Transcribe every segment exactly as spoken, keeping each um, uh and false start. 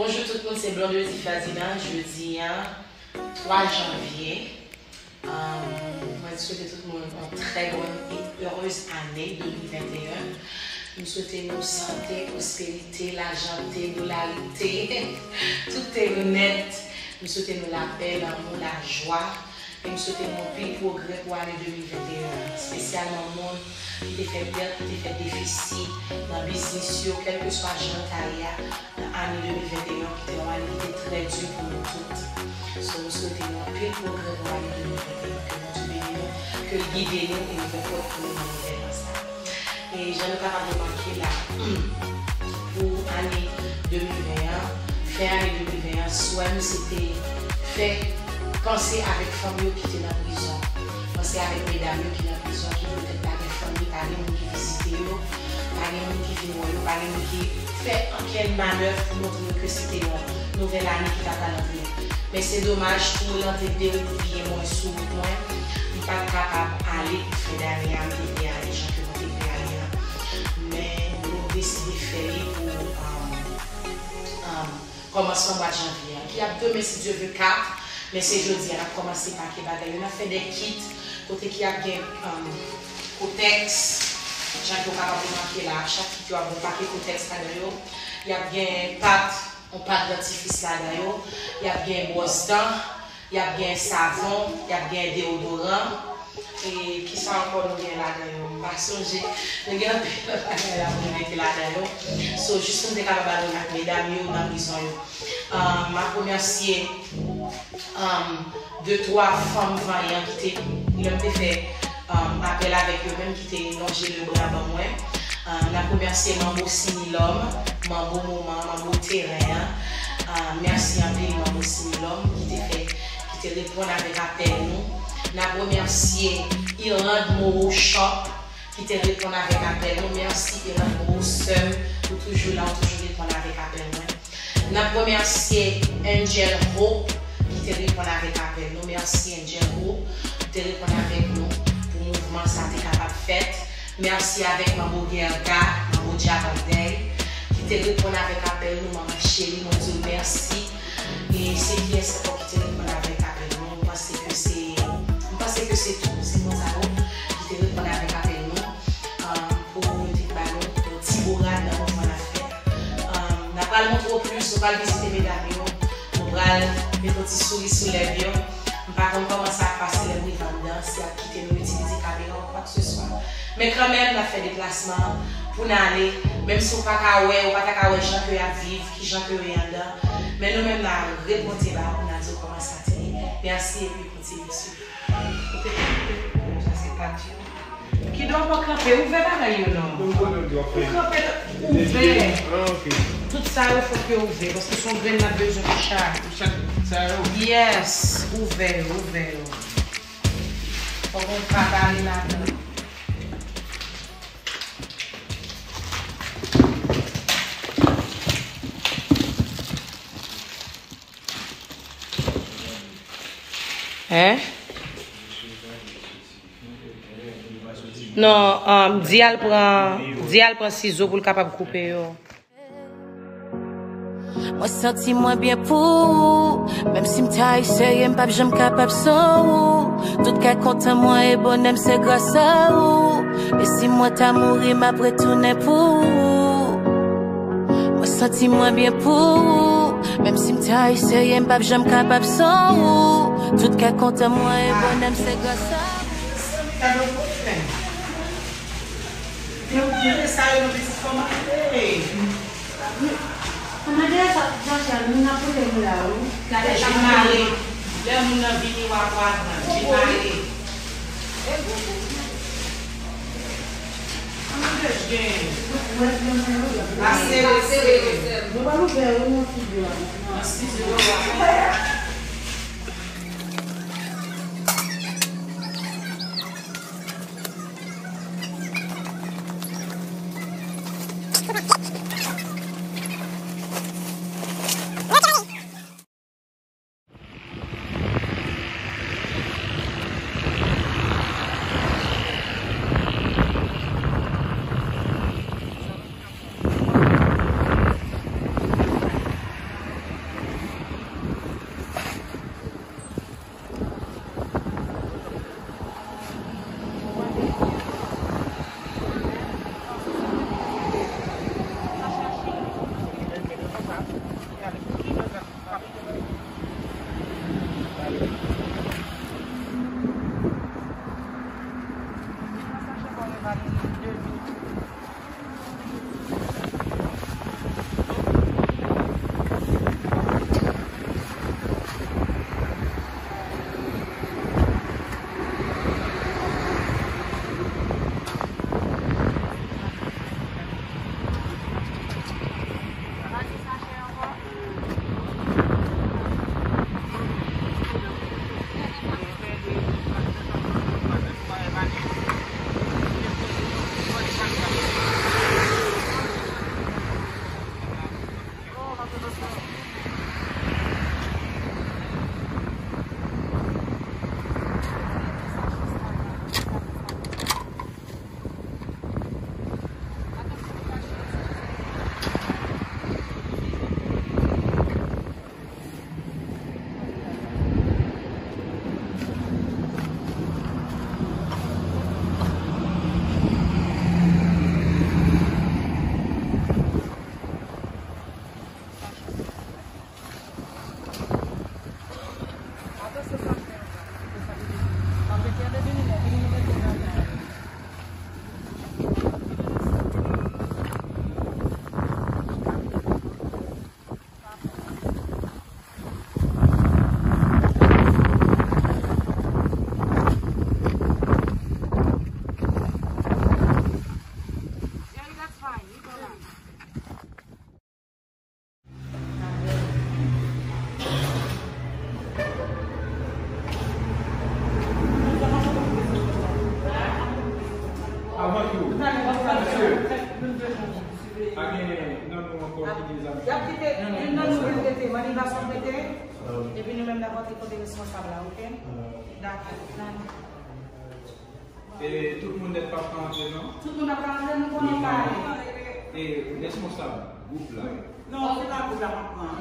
Bonjou tout moun, se Blondedy Ferdinand. Jodi a, twa janvye. Um, mwen swete tout moun yon trè bòn e erez ane de mil venteyen. M swete nou sante, pwosperite, lajante, dolarite, tout te yo nèt. M swete nou lapè, lanmou, lajwa. E m swete nou anpil pwogrè pou ane de mil venteyen an, espesyalman moun ki te fè pèt, ki te fè defisi nan biznis yo, kèlkeswa jan l ta ye a, nan ane de mil venteyen an, ki te yon ane ki te trè di pou nou tout. So, m swete nou anpil pwogrè pou ane de mil venteyen an, ke Bondye beni nou, ke l gide nou e ouvè pòt pou nou nan nouvèl an sa. E jan nou kapab remake la, pou ane de mil ven an, fen ane de mil ven an, swè m se te fè panse avèk fanm yo ki te nan prizon, panse avèk medam yo ki nan prizon, ki petèt pa gen fanmi, pa gen moun ki vizite yo, pa gen moun ki vin wè yo, pa gen moun ki fè ankenn manèv pou montre yo ke se te yon nouvèl ane ki ta pral antre. Men se domaj, tou lan te derouvye mwen sou wout mwen. M pa t kapab ale pou fen dane a, m te vle ale jan ke mwen te vle ale a. Men nou deside fè li pou, um, um, kòmansman mwa janvye a, ki ap demen, si Dye vle, kat. Men se jodi a n ap kòmanse pake bagay yo. N ap fè de kit kote ki ap gen, um, kotèks, jan ke w kapab remake la, chak kit yo ap gen pake kotèks ladan yo. Y ap gen pat yon pat dantifris ladan yo, y ap gen bwòs dan, y ap gen savon, y ap gen deodoran. E kisa ankò nou gen ladan yo? M pa sonje. Nou gen anpil lòt bagay la pou nou mete ladan yo. So, jis pou m te kapab al remake medam yo nan prizon yo. Ah, m ap remèsye, um, de twa fanm vanyan ki te, lè m te fè, um, apèl avèk yo menm, ki te lonje lebra ban mwen. Um, n ap remèsye Manbo Similòm, Manbo Moman, Manbo Teren an. Um, mèsi anpil Manbo Similòm ki te fè, ki te reponn avèk apèl nou. N ap remèsye Irlande Moreau Shop ki te reponn avèk apèl nou. Mèsi Irlande Moreau, sè m, ou toujou la, ou toujou reponn avèk apèl mwen. N ap remèsye Angel Hope ki te reponn avèk apèl nou. Mèsi Angel Hope, ou te reponn avèk nou pou mouvman sa te kapab fèt. Mèsi avèk Manbo Gerda, Manbo Djabandèy, ki te reponn avèk apèl nou, manman cheri, mwen di w mèsi. E se kiyès ankò ki te reponn avèk apèl nou? M panse ke se, m panse ke se tout, se moun sa yo ki te reponn avèk apèl nou, um, pou yo te ba nou yon ti borad nan mouvman n ap fè a. Um, n ap pral montre w plis, nou pral vizite medam yo, nou pral met yon ti souri sou lèv yo. M pa konn kòman sa ap pase lè m rive anndan, si y ap kite nou itilize kamera ou kwakseswa. Men kanmenm, n ap fè deplasman an pou n ale, menm si w pa ka wè, ou pa ta ka wè jan ke y ap viv, ki jan ke yo ye anndan. Men nou menm, n a ret Bondye ba w pou n a di w kòman sa te ye. Mèsi epi kontinye swiv. Ou te kanpe, sa se pa di w. Kidon pa kanpe, ouvè bagay yo non. Ou kanpe, ouvè. Ah, ok. Tout sa yo fòk yo ouvè, paske se yon grenn n ap bezwen pou chak. Pou chak sa yo? Yes, ouvè yo, ouvè yo. Fòk yon pa bare ladan. Hein? Non, um, di al pran, di al pran sizo pou l kapab koupe yo. Mwen santi mwen byen pou ou. Menm si m ta eseye, m p ap janm kapab san ou. Tout kè kontan mwen e bonè m se gras a ou. E si mwen ta mouri, m ap retounen pou ou. Mwen santi mwen byen pou ou. Menm si m ta eseye, m p ap janm kapab san ou. Tout kè kontan mwen e bonè m se gras a ou. Yo vire sa yo nan pitit fò mande. Fò mande sa, Jean-Charles, moun nan pote nou la, wi. Gade sa mare. Lè moun nan vini, w ap aprann. Vin mare. Ase, ase. Nou pa nou fè, wi, nou fidyo. Nan studio, w ap aprann. Pa gen nan nou ankò ki gen zam. Y ap kite youn nan nou vin rete, Manny Bason rete, epi nou menm n ap antre kote responsab la, oke? Dakò. E tout moun nèt p ap ka antre, non? Tout moun ap ka antre, nou konnen pa ale. E responsab gwoup la. Non, se pa gwoup la m ap pran.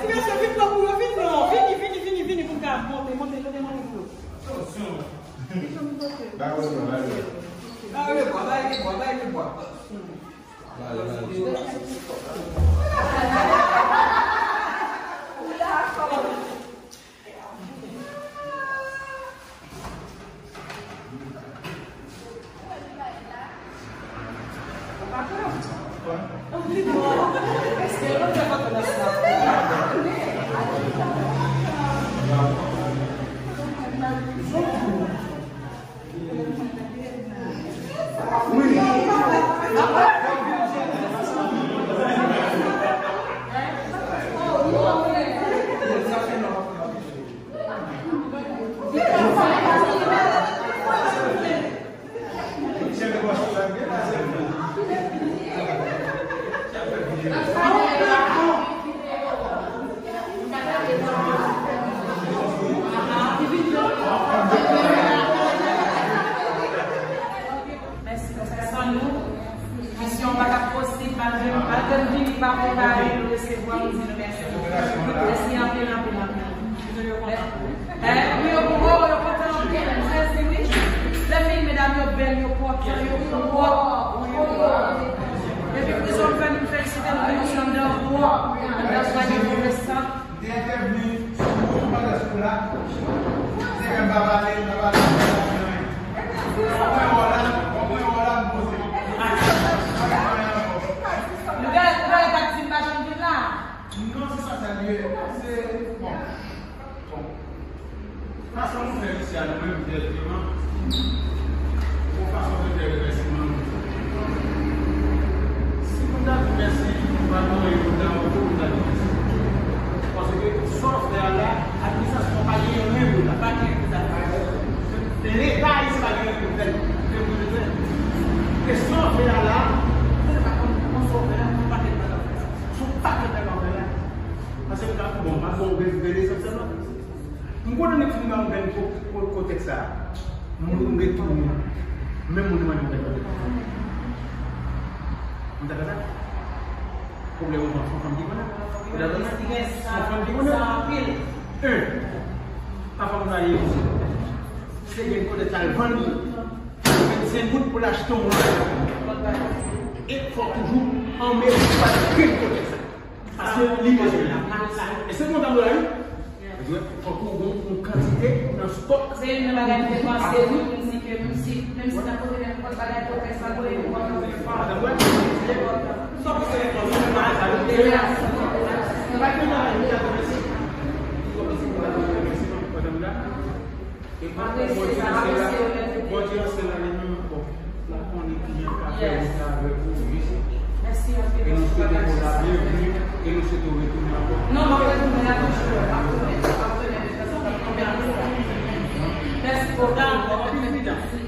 Ti mesye, vin pran pou yo, vin non. Vini, vini, vini, vini pou n ka monte, monte, monte, monte pou yo. Ba yo bwa, ba yo bwa. Ba yo bwa, ba yo bwa, ba yo bwa. Mèsi pou sa. San nou, misyon pa t ap posib, malgre, malgre n vini pa prepare, nou resevwa, nou di nou mèsi. Mèsi anpil, anpil, anpil. Eh, wi, yo, oh, yo kontan anpil, m sezi, wi. Lè fin, medam yo bèl, yo pòtan, yo pwòp, yo pwòp. Epi prizon fè nou felisite nou, nou se anndan pwòp, anndan pa gen move sant. M te entèvni sou wout Pandasko la, se ke m pa pale, m pa pale, m pa pale anyen. Mwen wè w la, mwen wè w la, m poze. Nou gen, nou gen lè w t ap di m pa janm vin la. Non, se pa sa l ye. Se, bon. Bon. Fason nou fè isi a, nou menm, vèteman, se yon fason de fè remèsiman nou. Si nou ta di mèsi, nou pa gen anyen pou n ta ofri, nou ta di mèsi. Paske sa w fè a la, administrasyon an pa gen anyen pou l ta, pa gen anyen pou l ta fè. Leta ayisyen pa gen anyen pou l fè. Kesyon w fè a la, se pa konn, konn sa w fè a, se yon pakèt bagay w fè la. Se yon pakèt bagay w fè la. Paske m ta bon, m ap bon, grenn, grenn egzanp sèlman. M konnen nèg fin ba m grenn ko-, ko-, kontèks sa a. M, m retounen. Menm moun mande m grenn kontèks sa a. M ta fè sa? Pwoblèm ou pran, se yon fanm ki konnen. Ou ta konnen? Se yon fanm ki konnen. En, pa fanm sa ye. Se grenn kontèks sa a l vann li. Vennsenk goud pou l achte yon lòt. E fò toujou anmezi pa grenn kontèks sa a. Paske li bezwen la. E se kontan mwen la, wi. Fòk ou gon yon kantite nan stòk. Se youn nan bagay m te panse, wi, pou m di ke menm si, menm si nan kote nenpòt bagay, pwofès la, kote nenpòt bagay, sa w panse se yon bagay, wi. E pa Bondye ansent la, Bondye ansent la li menm ankò. L ap konnen kijan l ka fè wout la avèk ou, wi. E nou swete w la byenvni, e nou swete w retounen ankò. Non, m ap retounen la toujou, m ap tounen, m ap tounen de tanzantan. Mèsi bokou.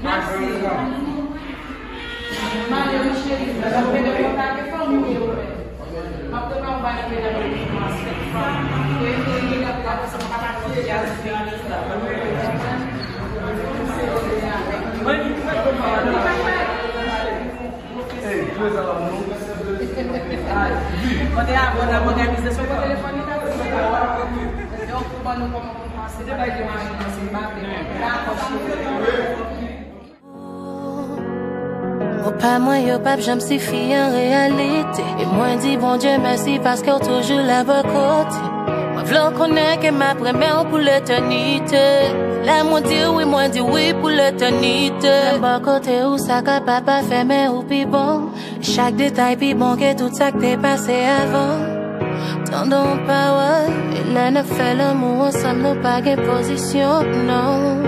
Mèsi. Mario, cheri, m ap mete kontak e fanmi w yo. Mwen te avè w ap òganize sou telefòn li ta di. Donk, pou ban nou kòman pou n panse, se pa de machin nan, se pa de. Dakò, cheri. Mo pa mwen yo p ap janm sifi an reyalite. E mwen di Bondye mèsi paske w toujou la bò kote m. Mwen vle w konnen ke m ap renmen w pou letènite. Lè mwen di wi, mwen di wi pou letènite. Lè m bò kote w, sa ka pa pafè, men ou pi bon. Chak detay pi bon ke tout sa k te pase avan. Tande yon pawòl, e lè n ap fè lanmou ansanm, nou pa gen pozisyon, non.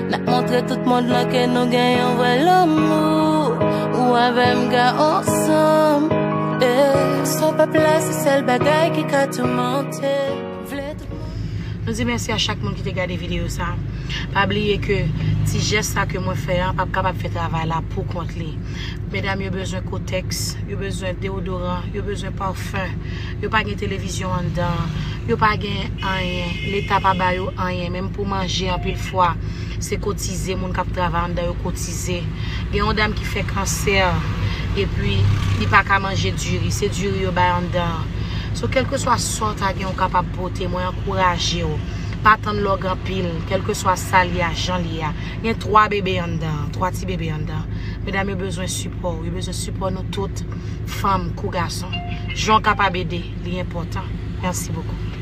N ap montre tout mond lan ke nou gen yon vrè lanmou. Ou avè m ka ansanm. Eh, sa p ap la, se sèl bagay ki ka toumante. M vle tout moun. Nou di mèsi a chak moun ki te gade videyo sa. Pa bliye ke ti jès sa ke mwen fè an p ap kapab fè travay la pou kont li. Medam yo bezwen kotèks, yo bezwen deodoran, yo bezwen pafen. Yo pa gen televizyon anndan, yo pa gen anyen. Leta pa ba yo anyen, menm pou manje anpil fwa se kotize, moun k ap travay anndan yo kotize. Gen yon dam ki fè kansè epi li pa ka manje diri, se diri yo bay anndan. So kèlkeswa sa w ta gen ou kapab pote, mwen ankouraje w. Pa tann lòg anpil, kèlkeswa sa l ye a, jan l ye a. Gen twa bebe anndan, twa ti bebe anndan. Medam yo bezwen sipò, yo bezwen sipò nou tout, fanm kou gason. Jan w kapab ede, li enpòtan. Mèsi bokou.